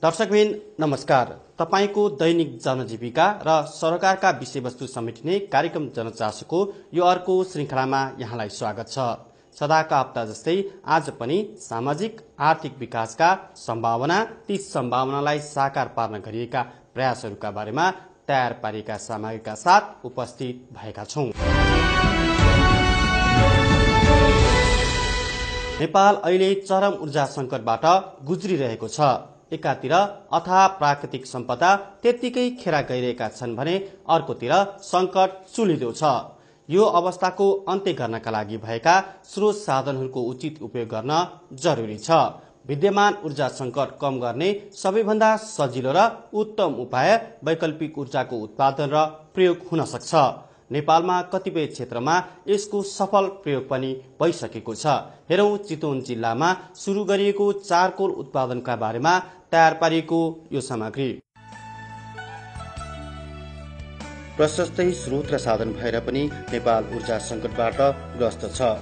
दर्शकबिन नमस्कार। तपाईको दैनिक जनजीविका र सरकारका विषयवस्तु समेटिने कार्यक्रम जनचासोको यो अर्को श्रृङ्खलामा यहाँलाई स्वागत छ। सदाका हप्ता जस्तै आज पनि सामाजिक आर्थिक विकासका सम्भावना, ती सम्भावनालाई साकार पार्न गरिएका प्रयासहरूका बारेमा तयार पारिएका सामग्रीका साथ उपस्थित भएका छौं। नेपाल अहिले चरम ऊर्जा सङ्कटबाट गुज्रिरहेको छ। एकातिर अथाह प्राकृतिक सम्पदा त्यत्तिकै खेरा गइरहेका छन् भने अर्कोतिर सङ्कट चुलिँदो छ। यो अवस्थाको अन्त्य गर्नका लागि भएका स्रोत साधनहरूको उचित उपयोग गर्न जरुरी छ। विद्यमान ऊर्जा सङ्कट कम गर्ने सबैभन्दा सजिलो र उत्तम उपाय वैकल्पिक ऊर्जाको उत्पादन र प्रयोग हुन सक्छ। नेपालमा कतिपय क्षेत्रमा यसको सफल प्रयोग पनि भइसकेको छ। हेरौं चितवन जिल्लामा सुरु गरिएको चारकोल उत्पादनका बारेमा तयार पारिएको यो सामग्री। प्रशस्तै स्रोत र साधन भएर पनि नेपाल ऊर्जा सङ्कटबाट ग्रस्त छ।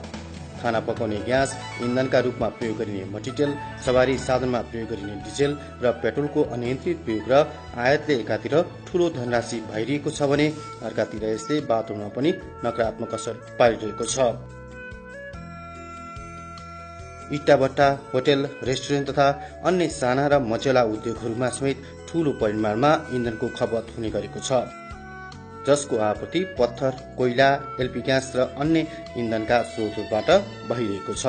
खाना पकाउने ग्यास, इन्धनका रूपमा प्रयोग गरिने मट्टितेल, सवारी साधनमा प्रयोग गरिने डिजेल र पेट्रोलको अनियन्त्रित प्रयोग र आयातले एकातिर ठूलो धनराशि भइरहेको छ भने अर्कातिर यसले वातावरणमा पनि नकारात्मक असर पारिरहेको छ। इट्टाभट्टा, होटेल, रेस्टुरेन्ट तथा अन्य साना र मझौला उद्योगहरूमा समेत ठूलो परिमाणमा इन्धनको खपत हुने गरेको छ, जसको आपूर्ति पत्थर, कोइला, एलपी ग्यास र अन्य इन्धनका स्रोतहरूबाट भइरहेको छ।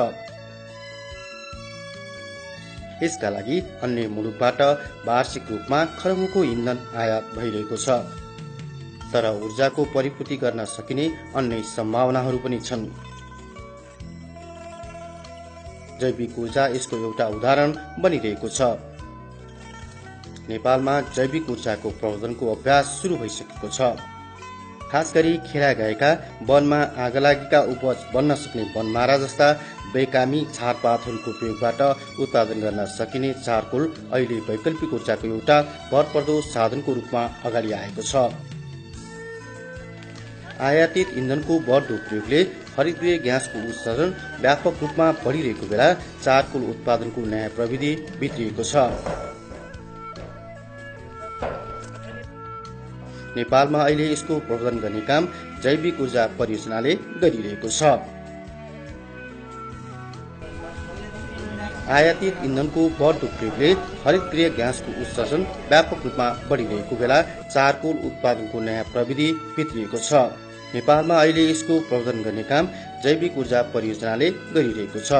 यसका लागि अन्य मुलुकबाट वार्षिक रूपमा खरबौंको इन्धन आयात भइरहेको छ। तर ऊर्जाको परिपूर्ति गर्न सकिने अन्य सम्भावनाहरू पनि छन्। जैविक ऊर्जा यसको एउटा उदाहरण बनिरहेको छ। नेपालमा जैविक ऊर्जाको प्रवर्धनको अभ्यास सुरु भइसकेको छ। खास गरी खेरा गएका वनमा आगलागीका उपज बन्न सक्ने वनमारा जस्ता बेकामी झारपातहरूको प्रयोगबाट उत्पादन गर्न सकिने चारकोल अहिले वैकल्पिक ऊर्जाको एउटा भरपर्दो साधनको रूपमा अगाडि आएको छ। आयातित इन्धनको बढ्दो प्रयोगले हरितगृह ग्यासको उत्सर्जन व्यापक रूपमा बढिरहेको बेला चारकोल उत्पादनको नयाँ प्रविधि भित्रिएको छ। नेपालमा अहिले यसको प्रवर्धन गर्ने काम जैविक ऊर्जा परियोजनाले गरिरहेको छ। आयातित इन्धनको बढ्दो प्रयोगले हरितगृह ग्यासको उत्सर्जन व्यापक रूपमा बढिरहेको बेला चारकोल उत्पादनको नयाँ प्रविधि भित्रिएको छ। नेपालमा अहिले यसको प्रवर्धन गर्ने काम जैविक ऊर्जा परियोजनाले गरिरहेको छ।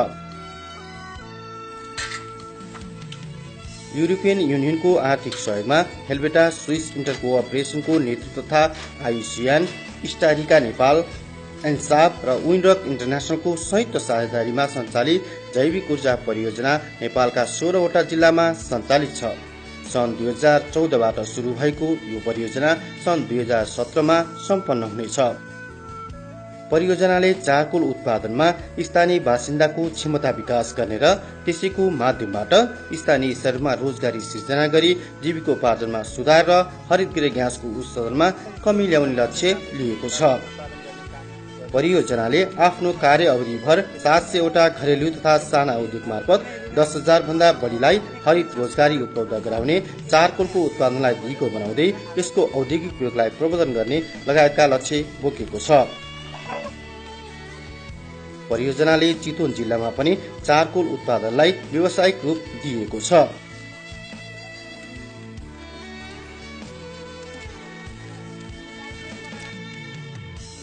युरोपियन युनियनको आर्थिक सहयोगमा हेल्वेटा स्विस इन्टर कोअपरेसनको नेतृत्व तथा आयुसियान, स्टारिका नेपाल, एन्साप र विन्डरक इन्टरनेसनलको संयुक्त साझेदारीमा सञ्चालित जैविक ऊर्जा परियोजना नेपालका 16वटा जिल्लामा सञ्चालित छ। सन् 2014बाट सुरु भएको यो परियोजना सन् 2017मा सम्पन्न हुनेछ। परियोजनाले चारकोल उत्पादनमा स्थानीय बासिन्दाको क्षमता विकास गर्ने र त्यसैको माध्यमबाट स्थानीय स्तरमा रोजगारी सिर्जना गरी जीविकोपार्जनमा सुधार र हरितगृह ग्यासको उत्सर्जनमा कमी ल्याउने लक्ष्य लिएको छ। परियोजनाले आफ्नो कार्य अवधिभर 700वटा घरेलु तथा साना उद्योग मार्फत 10,000 भन्दा बढीलाई हरित रोजगारी उपलब्ध गराउने, चारकोलको उत्पादनलाई दिगो बनाउँदै यसको औद्योगिक प्रयोगलाई प्रवर्धन गर्ने लगायतका लक्ष्य बोकेको छ। परियोजनाले चितवन जिल्लामा पनि चारकोल उत्पादनलाई व्यावसायिक रूप दिएको छ।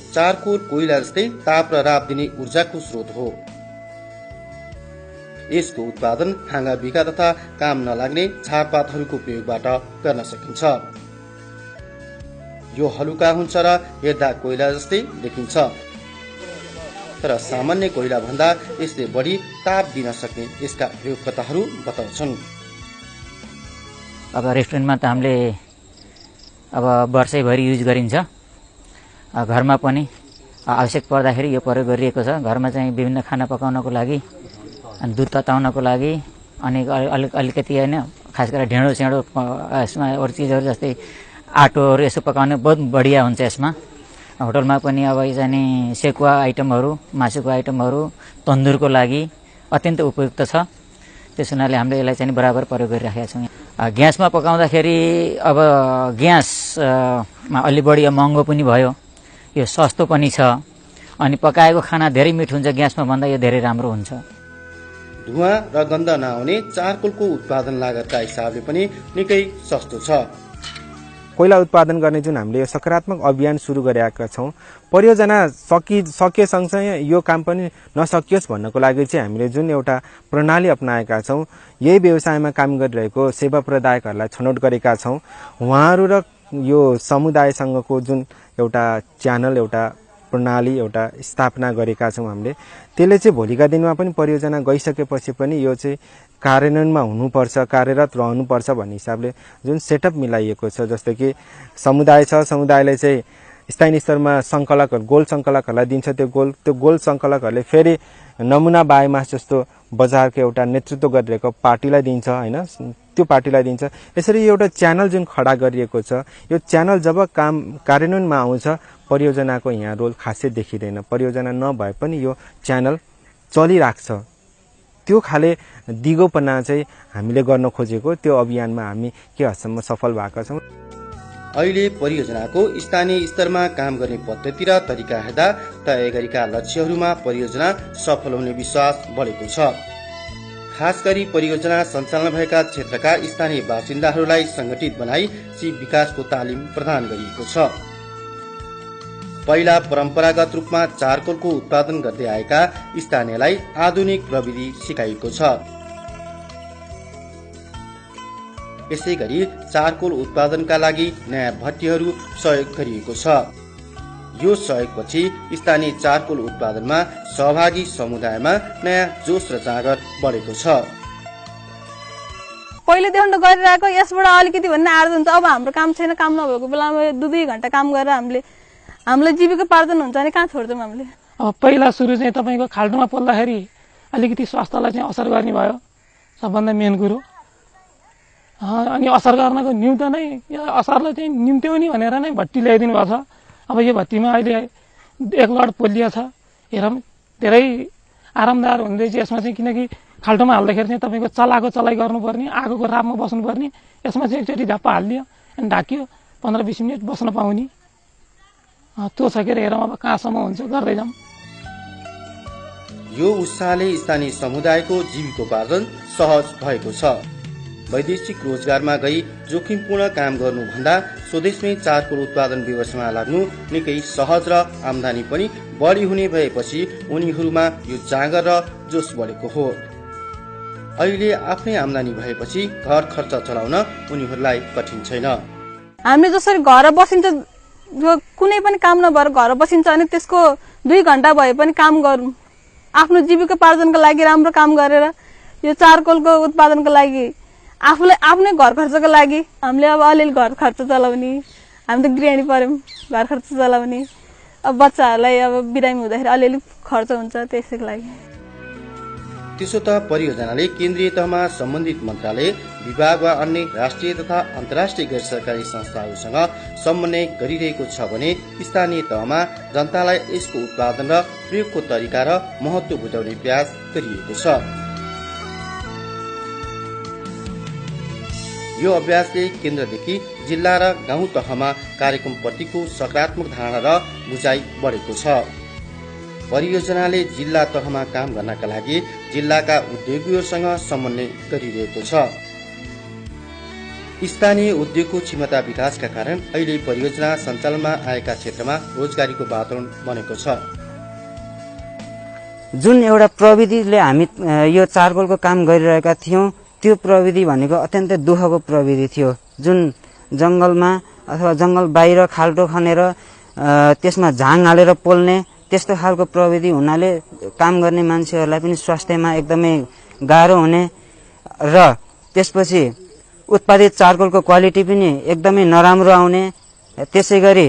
चारकोल कोइला जस्तै ताप र राप दिने ऊर्जाको स्रोत हो। यसको उत्पादन हाँगा बिगा तथा काम नलाग्ने झारपातहरूको प्रयोगबाट गर्न सकिन्छ। यो हलुका हुन्छ र हेर्दा कोइला जस्तै देखिन्छ, तर सामान्य कोइला भन्दा यसले बढी ताप दिन सक्ने यसका प्रयोगकर्ताहरू बताउँछन्। अब रेस्टुरेन्टमा त हामीले अब वर्षैभरि युज गरिन्छ। घरमा पनि आवश्यक पर्दाखेरि यो प्रयोग गरिएको छ। घरमा चाहिँ विभिन्न खाना पकाउनको लागि, अनि दुध तताउनको लागि, अनि अलिकति होइन खास गरेर ढेँडो सेँडो यसमा अरू चिजहरू जस्तै आटोहरू यसो पकाउने बहुत बढिया हुन्छ यसमा। होटलमा पनि अब यो चाहिँ सेकुवा आइटमहरू, मासुको आइटमहरू, तन्दुरको लागि अत्यन्त उपयुक्त छ। त्यस हुनाले हामीले यसलाई चाहिँ बराबर प्रयोग गरिराखेका छौँ। ग्यासमा पकाउँदाखेरि अब ग्यासमा अलि बढी महँगो पनि भयो, यो सस्तो पनि छ, अनि पकाएको खाना धेरै मिठो हुन्छ ग्यासमा भन्दा यो धेरै राम्रो हुन्छ। धुवा र गन्ध नआउने चारकोलको उत्पादन लागतका हिसाबले पनि निकै सस्तो छ। कोइला उत्पादन गर्ने जुन हामीले यो सकारात्मक अभियान सुरु गरेका छौँ, परियोजना सके सँगसँगै यो काम पनि नसकियोस् भन्नको लागि चाहिँ हामीले जुन एउटा प्रणाली अपनाएका छौँ, यही व्यवसायमा काम गरिरहेको सेवा प्रदायकहरूलाई छनौट गरेका छौँ। उहाँहरू र यो समुदायसँगको जुन एउटा च्यानल, एउटा प्रणाली, एउटा स्थापना गरेका छौँ हामीले, त्यसले चाहिँ भोलिका दिनमा पनि परियोजना गइसकेपछि पनि यो चाहिँ कार्यान्वयनमा हुनुपर्छ, कार्यरत रहनुपर्छ भन्ने हिसाबले जुन सेटअप मिलाइएको छ। जस्तो कि समुदाय छ, समुदायले चाहिँ स्थानीय स्तरमा सङ्कलकहरू, गोल सङ्कलकहरूलाई दिन्छ, त्यो गोल सङ्कलकहरूले फेरि नमुना बायोमास जस्तो बजारको एउटा नेतृत्व गरिरहेको पार्टीलाई दिन्छ होइन, त्यो पार्टीलाई दिन्छ। यसरी एउटा च्यानल जुन खडा गरिएको छ, यो च्यानल जब कार्यान्वयनमा आउँछ, परियोजनाको यहाँ रोल खासै देखिँदैन। परियोजना नभए पनि यो च्यानल चलिराख्छ। त्यो खाले दिगोपना चाहिँ हामीले गर्न खोजेको, त्यो अभियानमा हामी के हदसम्म सफल भएका छौँ। अहिले परियोजनाको स्थानीय स्तरमा काम गर्ने पद्धति र तरिका हेर्दा तय गरेका लक्ष्यहरूमा परियोजना सफल हुने विश्वास बढेको छ। खास गरी परियोजना सञ्चालन भएका क्षेत्रका स्थानीय बासिन्दाहरूलाई संगठित बनाई सिप विकासको तालिम प्रदान गरिएको छ। पहिला परम्परागत रूपमा चारकोलको उत्पादन गर्दै आएका स्थानीयलाई आधुनिक प्रविधि सिकाइएको छ। यसै गरी चारकोल उत्पादनका लागि नयाँ भट्टीहरू सहयोग गरिएको छ। यो सहयोगपछि स्थानीय चारकोल उत्पादनमा सहभागी समुदायमा नयाँ जोश र जाँगर बढेको छ। पहिलेदेखि त गरिरहेको, यसबाट अलिकति भन्ने आर्जन हुन्छ। अब हाम्रो काम छैन, काम नभएको बेलामा 2-2 घण्टा काम गरेर हामीलाई जीविकोपार्जन हुन्छ भने कहाँ छोड्छौँ हामीले। अब पहिला सुरु चाहिँ तपाईँको खाल्टोमा पोल्दाखेरि अलिकति स्वास्थ्यलाई चाहिँ असर गर्ने भयो, सबभन्दा मेन कुरो। अनि असर गर्नको निम्ति नै यो असरलाई चाहिँ निम्त्याउने भनेर नै भट्टी ल्याइदिनु भएको छ। अब यो भट्टीमा अहिले 1 लट पोलिया छ, हेरौँ धेरै आरामदायक हुँदैछ यसमा चाहिँ। किनकि खाल्टोमा हाल्दाखेरि चाहिँ तपाईँको चलाइ गर्नुपर्ने, आगोको रापमा बस्नुपर्ने, यसमा चाहिँ एकचोटि झ्याप्पा हालिदियो अनि ढाकियो, 15-20 मिनट बस्न पाउने त्यो छ। के हेरौँ अब कहाँसम्म हुन्छ, गर्दै जाउँ। यो उत्साहले स्थानीय समुदायको जीविकोपार्जन सहज भएको छ। वैदेशिक रोजगारमा गई जोखिमपूर्ण काम गर्नुभन्दा स्वदेशमै चारकोल उत्पादन व्यवसायमा लाग्नु निकै सहज र आम्दानी पनि बढी हुने भएपछि उनीहरूमा यो जाँगर र जोस बढेको हो। अहिले आफ्नै आम्दानी भएपछि घर खर्च चलाउन उनीहरूलाई कठिन छैन। हामीले जसरी घर बसिन्छ, कुनै पनि काम नभएर घर बसिन्छ अनि त्यसको 2 घण्टा भए पनि काम गरौँ, आफ्नो जीविकोपार्जनको लागि राम्रो काम गरेर यो चारकोलको उत्पादनको लागि आफूलाई आफ्नै घर खर्चको लागि हामीले अब अलिअलि घर खर्च चलाउने, हामी त गृहिणी पर्यौँ, घर खर्च चलाउने, अब बच्चाहरूलाई अब बिरामी हुँदाखेरि अलिअलि खर्च हुन्छ, त्यसैको लागि। त्यसो त परियोजनाले केन्द्रीय तहमा सम्बन्धित मन्त्रालय, विभाग वा अन्य राष्ट्रिय तथा अन्तर्राष्ट्रिय गैर सरकारी संस्थाहरूसँग समन्वय गरिरहेको छ भने स्थानीय तहमा जनतालाई यसको उत्पादन र प्रयोगको तरिका र महत्त्व बुझाउने प्रयास गरिएको छ। यो अभ्यासले केन्द्रदेखि जिल्ला र गाउँ तहमा कार्यक्रमप्रतिको सकारात्मक धारणा र बुझाइ बढेको छ। परियोजनाले जिल्ला तहमा काम गर्नका लागि जिल्लाका उद्योगीहरूसँग समन्वय गरिरहेको छ। स्थानीय उद्योगको क्षमता विकासका कारण अहिले परियोजना सञ्चालनमा आएका क्षेत्रमा रोजगारीको वातावरण बनेको छ। जुन एउटा प्रविधिले हामी यो चारकोलको काम गरिरहेका थियौँ, त्यो प्रविधि भनेको अत्यन्तै दुःखको प्रविधि थियो। जुन जङ्गलमा अथवा जङ्गल बाहिर खाल्टो खनेर त्यसमा झाङ हालेर पोल्ने त्यस्तो खालको प्रविधि हुनाले काम गर्ने मान्छेहरूलाई पनि स्वास्थ्यमा एकदमै गाह्रो हुने र त्यसपछि उत्पादित चारकोलको क्वालिटी पनि एकदमै नराम्रो आउने। त्यसै गरी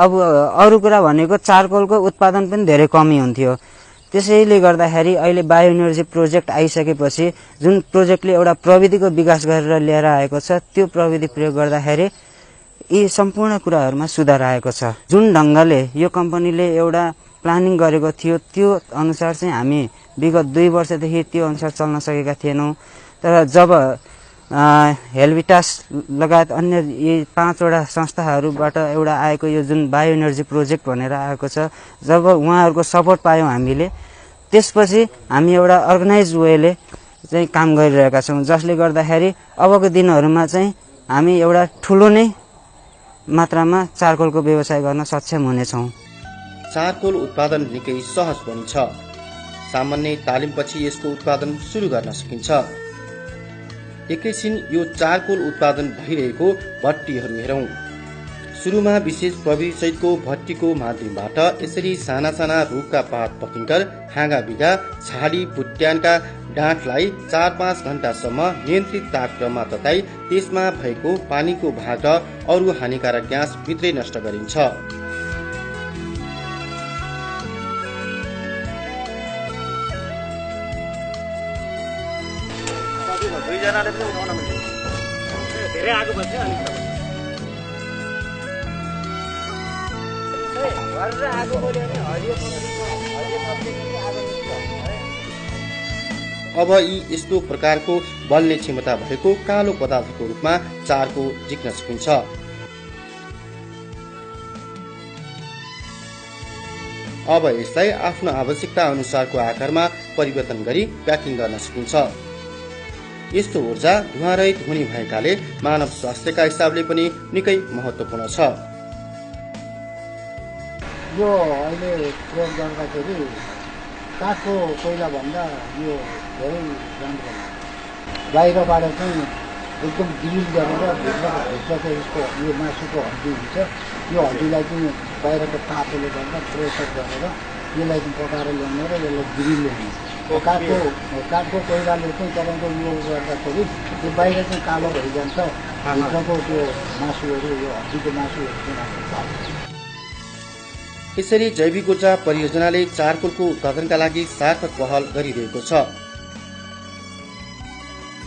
अब अरू कुरा भनेको चारकोलको उत्पादन पनि धेरै कमी हुन्थ्यो। त्यसैले गर्दाखेरि अहिले बायो इनर्जी प्रोजेक्ट आइसकेपछि जुन प्रोजेक्टले एउटा प्रविधिको विकास गरेर ल्याएर आएको छ, त्यो प्रविधि प्रयोग गर्दाखेरि यी सम्पूर्ण कुराहरूमा सुधार आएको छ। जुन ढङ्गले यो कम्पनीले एउटा प्लानिङ गरेको थियो त्यो अनुसार चाहिँ हामी विगत 2 वर्षदेखि त्यो अनुसार चल्न सकेका थिएनौँ। तर जब हेल्भिटास लगायत अन्य यी 5 वटा संस्थाहरूबाट एउटा आएको यो जुन बायो एनर्जी प्रोजेक्ट भनेर आएको छ, जब उहाँहरूको सपोर्ट पायौँ हामीले, त्यसपछि हामी एउटा अर्गनाइज वेले चाहिँ काम गरिरहेका छौँ, जसले गर्दाखेरि अबको दिनहरूमा चाहिँ हामी एउटा ठुलो नै मात्रामा चारकोलको व्यवसाय गर्न सक्षम हुनेछौँ। चारकोल उत्पादन निकै सहज पनि छ। सामान्य तालिमपछि यसको उत्पादन सुरु गर्न सकिन्छ। एकैछिन यो चारकोल उत्पादन भइरहेको भट्टीहरू हेरौं। सुरुमा विशेष प्रविधिसहितको भट्टीको माध्यमबाट यसरी साना साना रुखका पात पकिङ्कर, हाँगा बिगा, छाडी बुट्यानका डाँठलाई 4-5 घण्टासम्म नियन्त्रित तापक्रममा तताई त्यसमा भएको पानीको भाग र अरू हानिकारक ग्यास भित्रै नष्ट गरिन्छ। अब यी यस्तो प्रकारको बल्ने क्षमता भएको कालो पदार्थको रूपमा चारको झिक्न सकिन्छ। अब यसलाई आफ्नो आवश्यकता अनुसारको आकारमा परिवर्तन गरी प्याकिङ गर्न सकिन्छ। यस्तो ऊर्जा धुवाँरहित हुने भएकाले मानव स्वास्थ्यका हिसाबले पनि निकै महत्त्वपूर्ण छ। यो अहिले प्रयोग गर्दाखेरि काठको कोइला भन्दा यो धेरै राम्रो हो। बाहिरबाट चाहिँ एकदम ग्रिल गरेर भित्र चाहिँ यसको यो मासुको हड्डी हुन्छ, यो हड्डीलाई चाहिँ बाहिरको तापले गर्दा प्रेसर गरेर यसलाई चाहिँ पकाएर ल्याउने र यसलाई ग्रिल ल्याउने। काठको कोइलाले चाहिँ तपाईँको यो गर्दाखेरि त्यो बाहिर चाहिँ कालो भइजान्छ, भित्रको त्यो मासुहरू यो हड्डीको मासुहरू चाहिँ। यसरी जैविक ऊर्जा परियोजनाले चारकोलको उत्पादनका लागि सार्थक पहल गरिरहेको छ।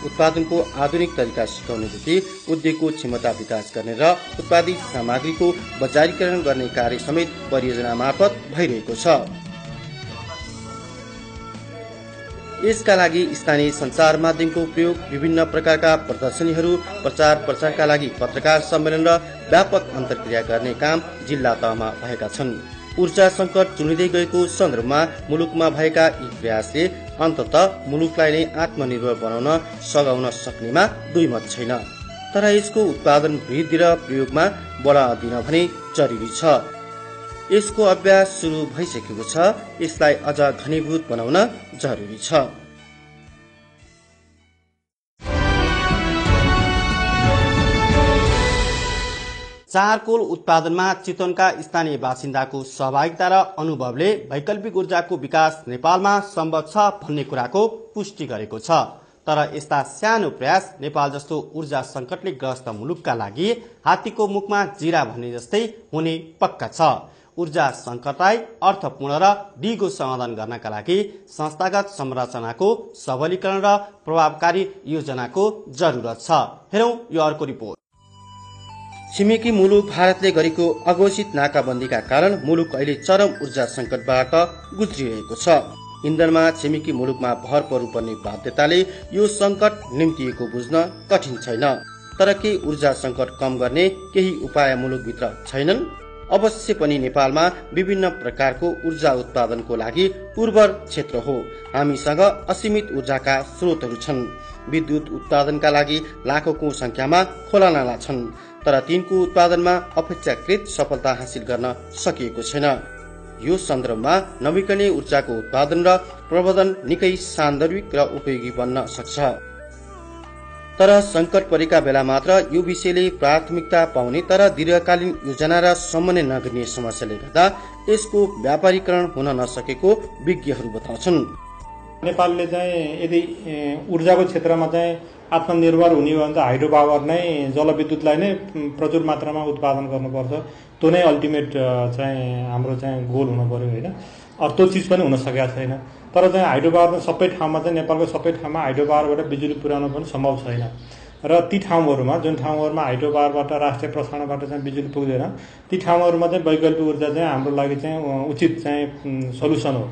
उत्पादनको आधुनिक तरिका सिकाउनेदेखि उद्योगको क्षमता विकास गर्ने र उत्पादित सामग्रीको बजारीकरण गर्ने कार्य समेत परियोजना मार्फत भइरहेको छ। यसका लागि स्थानीय सञ्चार माध्यमको प्रयोग, विभिन्न प्रकारका प्रदर्शनीहरू, प्रचार प्रसारका लागि पत्रकार सम्मेलन र व्यापक अन्तर्क्रिया गर्ने काम जिल्ला तहमा भएका छन्। ऊर्जा संकट चुनिँदै गएको सन्दर्भमा मुलुकमा भएका यी प्रयासले अन्ततः मुलुकलाई नै आत्मनिर्भर बनाउन सघाउन सक्नेमा दुई मत छैन। तर यसको उत्पादन वृद्धि र प्रयोगमा बढावा दिन भने जरुरी छ। यसको अभ्यास सुरु भइसकेको छ, यसलाई अझ घनीभूत बनाउन जरुरी छ। चारकोल उत्पादनमा चितवनका स्थानीय बासिन्दाको सहभागिता र अनुभवले वैकल्पिक ऊर्जाको विकास नेपालमा सम्भव छ भन्ने कुराको पुष्टि गरेको छ। तर यस्ता सानो प्रयास नेपाल जस्तो ऊर्जा संकटले ग्रस्त मुलुकका लागि हात्तीको मुखमा जिरा भन्ने जस्तै हुने पक्का छ। ऊर्जा संकटलाई अर्थपूर्ण र दिगो समाधान गर्नका लागि संस्थागत संरचनाको सबलीकरण र प्रभावकारी योजनाको जरुरत छ। हेरौं यो अर्को रिपोर्ट। छिमेकी मुलुक भारतले गरेको अघोषित नाकाबन्दीका कारण मुलुक अहिले चरम ऊर्जा संकटबाट गुज्रिरहेको छ। इन्धनमा छिमेकी मुलुकमा भर पर्नुपर्ने बाध्यताले यो संकट निम्तिएको बुझ्न कठिन छैन। तर के ऊर्जा संकट कम गर्ने केही उपाय मुलुकभित्र छैनन्? अवश्य पनि नेपालमा विभिन्न प्रकारको ऊर्जा उत्पादनको लागि उर्वर क्षेत्र हो। हामीसँग असीमित ऊर्जाका स्रोतहरू छन्। विद्युत उत्पादनका लागि लाखौंको संख्यामा खोलानाला छन्, तर तिनको उत्पादनमा अपेक्षाकृत सफलता हासिल गर्न सकिएको छैन। यो सन्दर्भमा नवीकरणीय ऊर्जाको उत्पादन र प्रवर्धन निकै सान्दर्भिक र उपयोगी बन्न सक्छ। तर संकट परेका बेला मात्र यो विषयले प्राथमिकता पाउने तर दीर्घकालीन योजना र समन्वय नगर्ने समस्याले गर्दा यसको व्यापारीकरण हुन नसकेको विज्ञहरू बताउँछन्। नेपालले चाहिँ यदि ऊर्जाको क्षेत्रमा चाहिँ आत्मनिर्भर हुने हो भने त हाइड्रो पावर नै, जलविद्युतलाई नै प्रचुर मात्रामा उत्पादन गर्नुपर्छ। त्यो नै अल्टिमेट चाहिँ हाम्रो चाहिँ गोल हुनु पर्यो होइन। त्यो चिज पनि हुन सकेको छैन। तर चाहिँ हाइड्रो पावर सबै ठाउँमा चाहिँ नेपालको सबै ठाउँमा हाइड्रो पावरबाट बिजुली पुर्याउनु पनि सम्भव छैन। र ती ठाउँहरूमा जुन ठाउँहरूमा हाइड्रो पावरबाट राष्ट्रिय प्रसारणबाट चाहिँ बिजुली पुग्दैन ती ठाउँहरूमा चाहिँ वैकल्पिक ऊर्जा चाहिँ हाम्रो लागि चाहिँ उचित चाहिँ सल्युसन हो।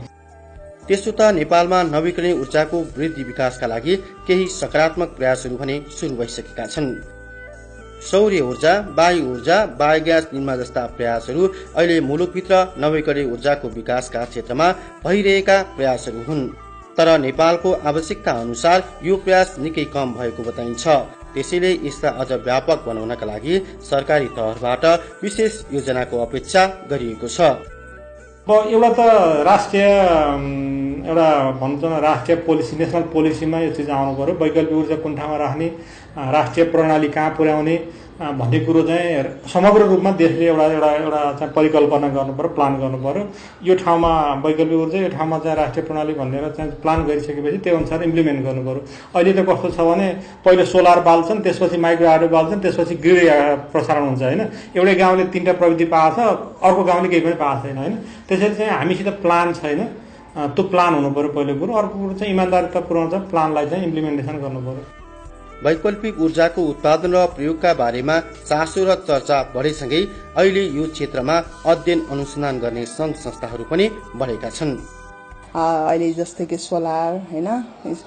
त्यसो त नेपालमा नवीकरणीय ऊर्जाको वृद्धि विकासका लागि केही सकारात्मक प्रयासहरू भने सुरु भइसकेका छन्। सौर्य ऊर्जा, वायु ऊर्जा, बायोग्यास निर्माण जस्ता प्रयासहरू अहिले मुलुकभित्र नवीकरणीय ऊर्जाको विकासका क्षेत्रमा भइरहेका प्रयासहरू हुन्। तर नेपालको आवश्यकता अनुसार यो प्रयास निकै कम भएको बताइन्छ। त्यसैले यसलाई अझ व्यापक बनाउनका लागि सरकारी तहबाट विशेष योजनाको अपेक्षा गरिएको छ। अब एउटा त राष्ट्रिय एउटा भन्छ न राष्ट्रिय पोलिसी नेसनल पोलिसीमा यो चिज आउनु पर्यो। वैकल्पिक ऊर्जा कुन ठाउँमा राख्ने, राष्ट्रिय प्रणाली कहाँ पुर्याउने भन्ने कुरो चाहिँ समग्र रूपमा देशले एउटा एउटा एउटा चाहिँ परिकल्पना गर्नु पर्यो, प्लान गर्नु पर्यो। यो ठाउँमा वैकल्पिक ऊर्जा, यो ठाउँमा चाहिँ राष्ट्रिय प्रणाली भनेर चाहिँ प्लान गरिसकेपछि त्यो अनुसार इम्प्लिमेन्ट गर्नु पर्यो। अहिले त कस्तो छ भने पहिलो सोलर बाल्छन्, त्यसपछि माइक्रो हाइड्रो बाल्छन्, त्यसपछि ग्रिड प्रसारण हुन्छ होइन। एउटै गाउँले 3टा प्रविधि पाएको छ, अर्को गाउँले केही पनि पाएको छैन होइन। त्यसैले चाहिँ हामीसित प्लान छैन, त्यो प्लान हुनु पर्यो पहिलो कुरो। अर्को कुरो चाहिँ इमान्दारितापूर्ण चाहिँ प्लानलाई चाहिँ इम्प्लिमेन्टेसन गर्नु पर्यो। वैकल्पिक ऊर्जाको उत्पादन र प्रयोगका बारेमा चासो र चर्चा बढेसँगै अहिले यो क्षेत्रमा अध्ययन अनुसन्धान गर्ने संघ संस्थाहरू पनि बढेका छन्। अहिले जस्तै कि सोलर होइन,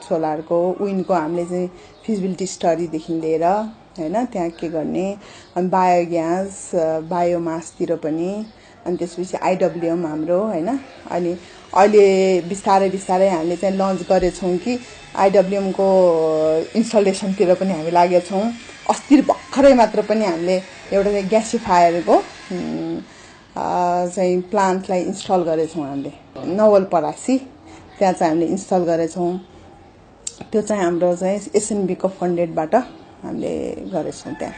सोलरको विन्डको हामीले चाहिँ फिजिबिलिटी स्टडीदेखि लिएर होइन त्यहाँ के गर्ने, अनि बायोग्यास बायोमासतिर पनि, अनि त्यसपछि आइडब्ल्युएम हाम्रो होइन। अनि अहिले बिस्तारै बिस्तारै हामीले चाहिँ लन्च गरेछौँ कि आइडब्ल्युएमको इन्स्टलेसनतिर पनि हामी लागेका छौँ। अस्ति भर्खरै मात्र पनि हामीले एउटा चाहिँ ग्यासिफायरको चाहिँ प्लान्टलाई इन्स्टल गरेछौँ हामीले नवलपरासी, त्यहाँ चाहिँ हामीले इन्स्टल गरेछौँ। त्यो चाहिँ हाम्रो चाहिँ एसएनबीको फन्डेडबाट हामीले गरेछौँ त्यहाँ।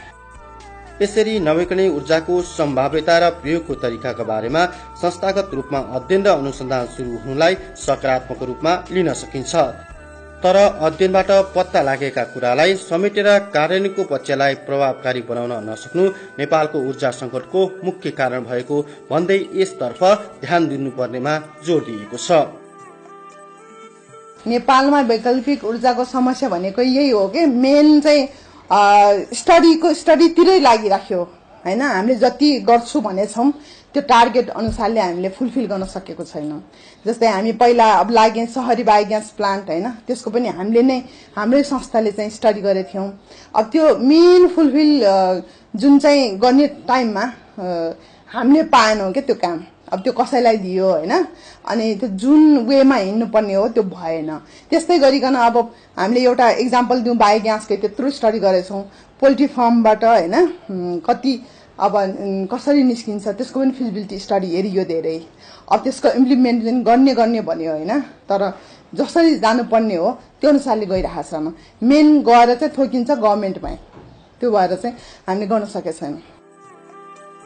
यसरी नवीकरणीय ऊर्जाको सम्भाव्यता र प्रयोगको तरिकाका बारेमा संस्थागत रूपमा अध्ययन र अनुसन्धान सुरु हुनुलाई सकारात्मक रूपमा लिन सकिन्छ। तर अध्ययनबाट पत्ता लागेका कुरालाई समेटेर कार्यान्वयनको पक्षलाई प्रभावकारी बनाउन नसक्नु नेपालको ऊर्जा संकटको मुख्य कारण भएको भन्दै यसतर्फ ध्यान दिनुपर्नेमा जोड दिएको छ। नेपालमा वैकल्पिक ऊर्जाको समस्या भनेको यही हो कि मेन चाहिँ स्टडीतिरै लागिराख्यो होइन। हामीले जति गर्छु भनेछौँ त्यो टार्गेट अनुसारले हामीले फुलफिल गर्न सकेको छैनौँ। जस्तै हामी पहिला अब लाग्यौँ सहरी बायोग्यास प्लान्ट होइन, त्यसको पनि हामीले नै हाम्रै संस्थाले चाहिँ स्टडी गरेको थियौँ। अब त्यो मेन फुलफिल जुन चाहिँ गर्ने टाइममा हामीले पाएनौँ क्या त्यो काम। अब त्यो कसैलाई दियो होइन, अनि त्यो जुन वेमा हिँड्नुपर्ने हो त्यो भएन। त्यस्तै गरिकन अब हामीले एउटा इक्जाम्पल दिउँ बायोग्यासकै, त्यत्रो स्टडी गरेछौँ पोल्ट्री फार्मबाट होइन, कति अब कसरी निस्किन्छ त्यसको पनि फिजिबिलिटी स्टडी हेरियो धेरै। अब त्यसको इम्प्लिमेन्टेसन गर्ने भन्यो होइन, तर जसरी जानुपर्ने हो त्यो अनुसारले गइरहेको छैन। मेन गएर चाहिँ थोकिन्छ गभर्मेन्टमै, त्यो भएर चाहिँ हामीले गर्न सकेका छैनौँ।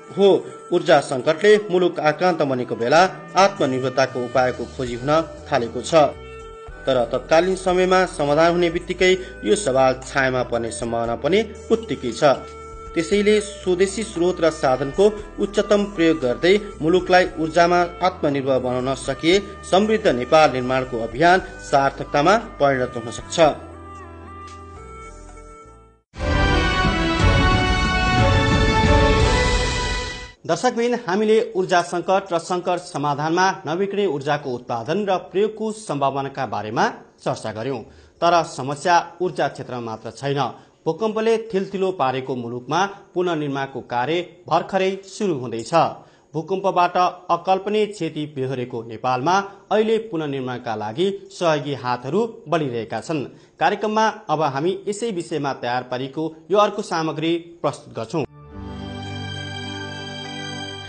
हो, ऊर्जा संकटले मुलुक आक्रान्त बनेको बेला आत्मनिर्भरताको उपायको खोजी हुन थालेको छ। तर तत्कालीन समयमा समाधान हुने बित्तिकै यो सवाल छायामा पर्ने सम्भावना पनि उत्तिकै छ। त्यसैले स्वदेशी स्रोत र साधनको उच्चतम प्रयोग गर्दै मुलुकलाई ऊर्जामा आत्मनिर्भर बनाउन सकिए समृद्ध नेपाल निर्माणको अभियान सार्थकतामा परिणत हुन सक्छ। दर्शकबिन, हामीले ऊर्जा संकट र संकट समाधानमा नवीकरणीय ऊर्जाको उत्पादन र प्रयोगको सम्भावनाका बारेमा चर्चा गर्यौं। तर समस्या ऊर्जा क्षेत्रमा मात्र छैन। भूकम्पले थिलथिलो पारेको मुलुकमा पुनर्निर्माणको कार्य भर्खरै सुरु हुँदैछ। भूकम्पबाट अकल्पनीय क्षति बेहोरेको नेपालमा अहिले पुनर्निर्माणका लागि सहयोगी हातहरू बढिरहेका छन्। कार्यक्रममा अब हामी यसै विषयमा तयार पारेको यो अर्को सामग्री प्रस्तुत गर्छौं।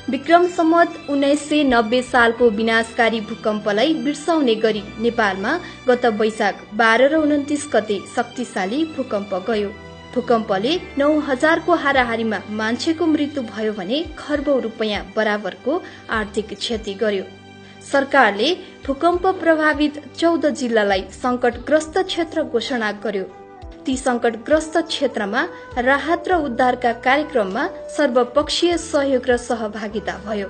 विक्रम सम्वत 1990 सालको विनाशकारी भूकम्पलाई बिर्साउने गरी नेपालमा गत वैशाख 12 र 29 गते शक्तिशाली भूकम्प गयो। भूकम्पले 9000 को हाराहारीमा मान्छेको मृत्यु भयो भने खर्बौं रुपैयाँ बराबरको आर्थिक क्षति गर्यो। सरकारले भूकम्प प्रभावित 14 जिल्लालाई संकटग्रस्त क्षेत्र घोषणा गर्यो। ती संकटग्रस्त क्षेत्रमा राहत र उद्धारका कार्यक्रममा सर्वपक्षीय सहयोग र सहभागिता भयो।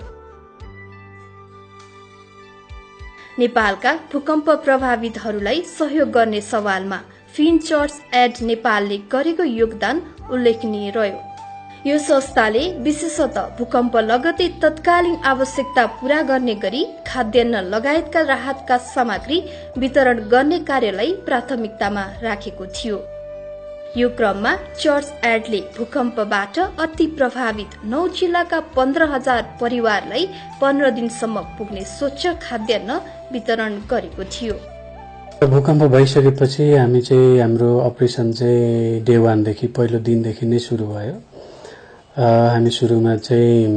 नेपालका भूकम्प प्रभावितहरूलाई सहयोग गर्ने सवालमा फिन चर्च एड नेपालले गरेको योगदान उल्लेखनीय रह्यो। यो संस्थाले विशेषतः भूकम्प लगतै तत्कालीन आवश्यकता पूरा गर्ने गरी खाद्यान्न लगायतका राहतका सामग्री वितरण गर्ने कार्यलाई प्राथमिकतामा राखेको थियो। यो क्रममा चर्च एडले भूकम्पबाट अति प्रभावित 9 जिल्लाका 15,000 परिवारलाई 15 दिनसम्म पुग्ने स्वच्छ खाद्यान्न वितरण गरेको थियो। भूकम्प भइसकेपछि हामी चाहिँ हाम्रो अपरेसन चाहिँ डे 1 देखि पहिलो दिनदेखि नै सुरु भयो। हामी सुरुमा चाहिँ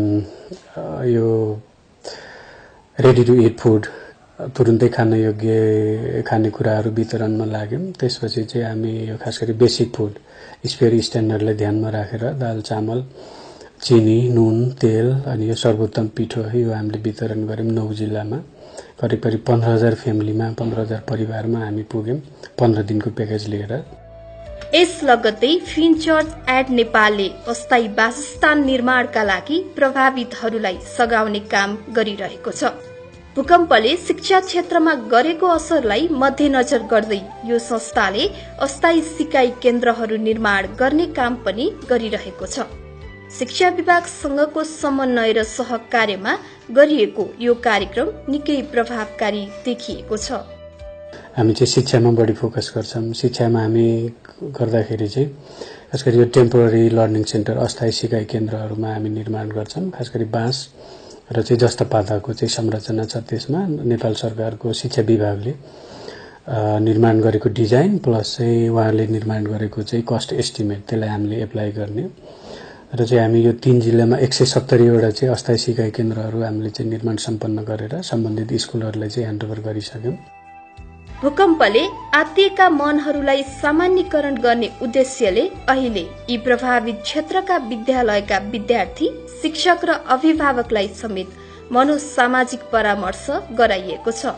यो रेडी टु इट फुड तुरुन्तै खान योग्य खानेकुराहरू वितरणमा लाग्यौं। त्यसपछि चाहिँ हामी यो खास गरी बेसिक फुड स्पेयर स्ट्यान्डर्डलाई ध्यानमा राखेर दाल चामल चिनी नुन तेल अनि यो सर्वोत्तम पिठो यो हामीले वितरण गर्यौं। 9 जिल्लामा करिब 15,000 फ्यामिलीमा 15,000 परिवारमा हामी पुग्यौं 15 दिनको प्याकेज लिएर। यस लगत्तै फिन चर्च एड नेपालले अस्थायी वासस्थान निर्माणका लागि प्रभावितहरूलाई सघाउने काम गरिरहेको छ। भूकम्पले शिक्षा क्षेत्रमा गरेको असरलाई मध्यनजर गर्दै यो संस्थाले अस्थायी सिकाइ केन्द्रहरू निर्माण गर्ने काम पनि गरिरहेको छ। शिक्षा विभागसँगको समन्वय र सहकार्यमा गरिएको यो कार्यक्रम निकै प्रभावकारी देखिएको छ। हामी चाहिँ शिक्षामा बढी फोकस गर्छौं। शिक्षामा हामी गर्दाखेरि चाहिँ खास गरी यो टेम्पोररी लर्निङ सेन्टर अस्थायी सिकाइ केन्द्रहरूमा हामी निर्माण गर्छौं। खास गरी बाँस र चाहिँ जस्ता पाताको चाहिँ संरचना छ। त्यसमा नेपाल सरकारको शिक्षा विभागले निर्माण गरेको डिजाइन प्लस चाहिँ उहाँले निर्माण गरेको चाहिँ कस्ट एस्टिमेट त्यसलाई हामीले एप्लाई गर्ने र चाहिँ हामी यो 3 जिल्लामा 170 वटा चाहिँ अस्थायी सिकाइ केन्द्रहरू हामीले चाहिँ निर्माण सम्पन्न गरेर सम्बन्धित स्कुलहरूलाई चाहिँ ह्यान्डओभर गरिसक्यौं। भूकम्पले आत्तिएका मनहरूलाई सामान्यीकरण गर्ने उद्देश्यले अहिले यी प्रभावित क्षेत्रका विद्यालयका विद्यार्थी शिक्षक र अभिभावकलाई समेत मनोसामाजिक परामर्श गराइएको छ।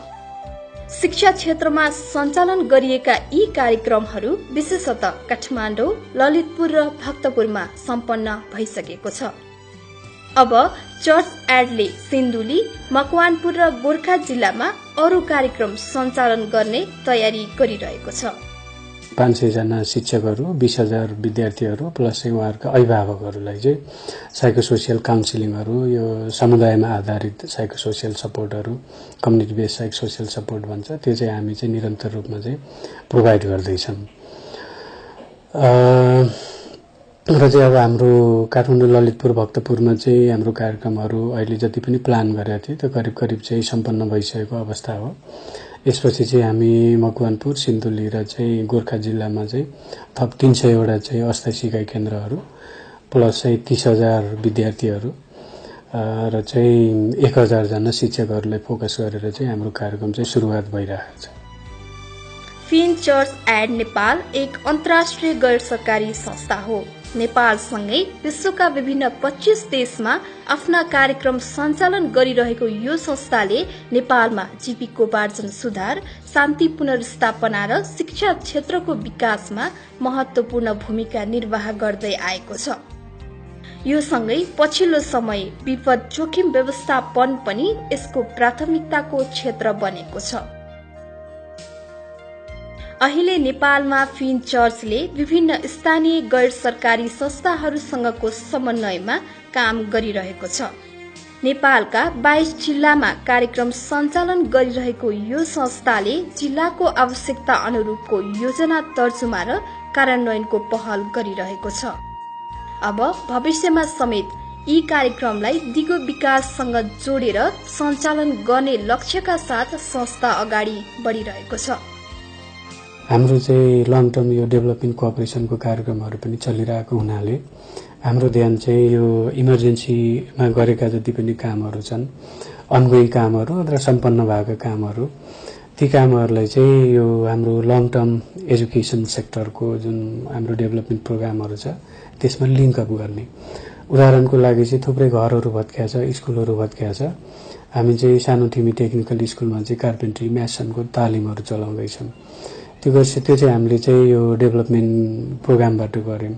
शिक्षा क्षेत्रमा सञ्चालन गरिएका यी कार्यक्रमहरू विशेषतः काठमाडौँ, ललितपुर र भक्तपुरमा सम्पन्न भइसकेको छ। अब चर्च एडले सिन्धुली, मकवानपुर र गोर्खा जिल्लामा अरू कार्यक्रम सञ्चालन गर्ने तयारी गरिरहेको छ। 500 जना शिक्षकहरू 20,000 विद्यार्थीहरू प्लस उहाँहरूका अभिभावकहरूलाई चाहिँ साइकोसोसियल काउन्सिलिङहरू यो समुदायमा आधारित साइकोसोसियल सपोर्टहरू कम्युनिटी बेस्ड साइकोसोसियल सपोर्ट भन्छ त्यो चाहिँ हामी चाहिँ निरन्तर रूपमा चाहिँ प्रोभाइड गर्दैछौँ। र चाहिँ अब हाम्रो काठमाडौँ ललितपुर भक्तपुरमा चाहिँ हाम्रो कार्यक्रमहरू अहिले जति पनि प्लान गरेका थिए त्यो करिब चाहिँ सम्पन्न भइसकेको अवस्था हो। यसपछि चाहिँ हामी मकवानपुर, सिन्धुली र चाहिँ गोर्खा जिल्लामा चाहिँ थप 300 वटा चाहिँ अस्थायी सिकाइ केन्द्रहरू प्लस चाहिँ 30,000 विद्यार्थीहरू र चाहिँ 1,000 जना शिक्षकहरूलाई फोकस गरेर चाहिँ हाम्रो कार्यक्रम चाहिँ सुरुवात भइरहेको छ। फिन चर्च एड नेपाल एक अन्तर्राष्ट्रिय गैर सरकारी संस्था हो। नेपालसँगै विश्वका विभिन्न 25 देशमा आफ्ना कार्यक्रम सञ्चालन गरिरहेको यो संस्थाले नेपालमा जीविकोपार्जन सुधार, शान्ति पुनर्स्थापना र शिक्षा क्षेत्रको विकासमा महत्वपूर्ण भूमिका निर्वाह गर्दै आएको छ। यो सँगै पछिल्लो समय विपद जोखिम व्यवस्थापन पनि यसको प्राथमिकताको क्षेत्र बनेको छ। अहिले नेपालमा फिन चर्चले विभिन्न स्थानीय गैर सरकारी संस्थाहरूसँगको समन्वयमा काम गरिरहेको छ। नेपालका 22 जिल्लामा कार्यक्रम सञ्चालन गरिरहेको यो संस्थाले जिल्लाको आवश्यकता अनुरूपको योजना तर्जुमा र कार्यान्वयनको पहल गरिरहेको छ। अब भविष्यमा समेत यी कार्यक्रमलाई दिगो विकाससँग जोडेर सञ्चालन गर्ने लक्ष्यका साथ संस्था अगाडि बढिरहेको छ। हाम्रो चाहिँ लङ टर्म यो डेभलपमेन्ट कोअपरेसनको कार्यक्रमहरू पनि चलिरहेको हुनाले हाम्रो ध्यान चाहिँ यो इमर्जेन्सीमा गरेका जति पनि कामहरू छन् अनगोइङ कामहरू र सम्पन्न भएका कामहरू ती कामहरूलाई चाहिँ यो हाम्रो लङ टर्म एजुकेसन सेक्टरको जुन हाम्रो डेभलपमेन्ट प्रोग्रामहरू छ त्यसमा लिङ्क अप गर्ने। उदाहरणको लागि चाहिँ थुप्रै घरहरू भत्किया छ, स्कुलहरू भत्किया छ। हामी चाहिँ सानो तिमी टेक्निकल स्कुलमा चाहिँ कार्पेन्ट्री म्यासनको तालिमहरू चलाउँदैछौँ। त्यो चाहिँ हामीले चाहिँ यो डेभलपमेन्ट प्रोग्रामबाट गर्यौं।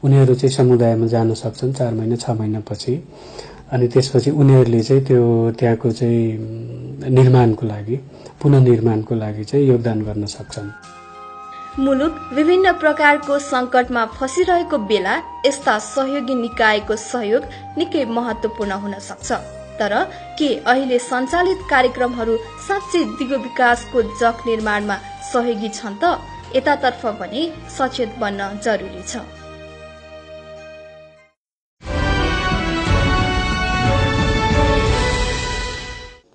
उनीहरू चाहिँ समुदायमा जान सक्छन् 4 महिना 6 महिना पछि अनि त्यसपछि उनीहरूले चाहिँ त्यो त्यहाँको चाहिँ निर्माणको लागि पुनर्निर्माणको लागि चाहिँ योगदान गर्न सक्छन्। मुलुक विभिन्न प्रकारको संकटमा फसिरहेको बेला यस्ता सहयोगी निकायको सहयोग निकै महत्वपूर्ण हुन सक्छ। तर के अहिले सञ्चालित कार्यक्रमहरू साँच्चै दिगो विकासको जग निर्माणमा सहयोगी छन् त? यतातर्फ पनि सचेत बन्न जरुरी छ।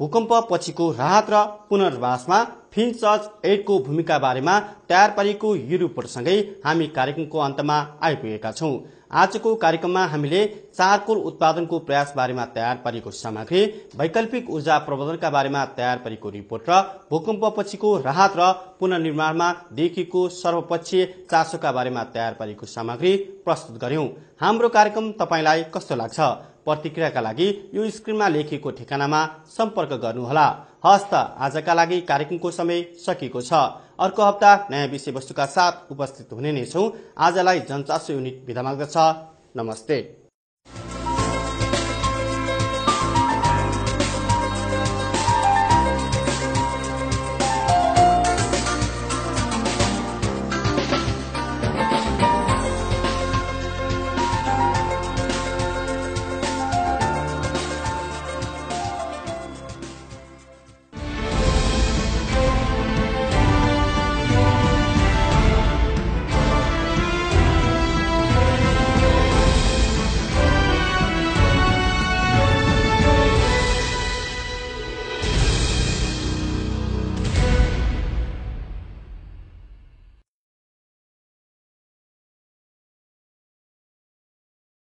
भूकम्प पछिको राहत र पुनर्वासमा फिनसर्च एडको भूमिका बारेमा तयार पारिएको यो रिपोर्टसँगै हामी कार्यक्रमको अन्तमा आइपुगेका छौं। आजको कार्यक्रममा हामीले चारकोल उत्पादनको प्रयास बारेमा तयार पारिएको सामग्री, वैकल्पिक ऊर्जा प्रबन्धनका बारेमा तयार पारिएको रिपोर्ट र भूकम्प पछिको राहत र पुनर्निर्माणमा देखिएको सर्वपक्षीय चासोका बारेमा तयार पारिएको सामग्री प्रस्तुत गर्यौं। हाम्रो कार्यक्रम तपाईलाई कस्तो लाग्छ? प्रतिक्रियाका लागि यो स्क्रिनमा लेखिएको ठेगानामा सम्पर्क गर्नुहोला। हस्त आजका लागि कार्यक्रमको समय सकिएको छ। अर्को हप्ता नयाँ विषयवस्तुका साथ उपस्थित हुने नै छौं। आजलाई जनचासो युनिट बिदा माग्दछ। नमस्ते।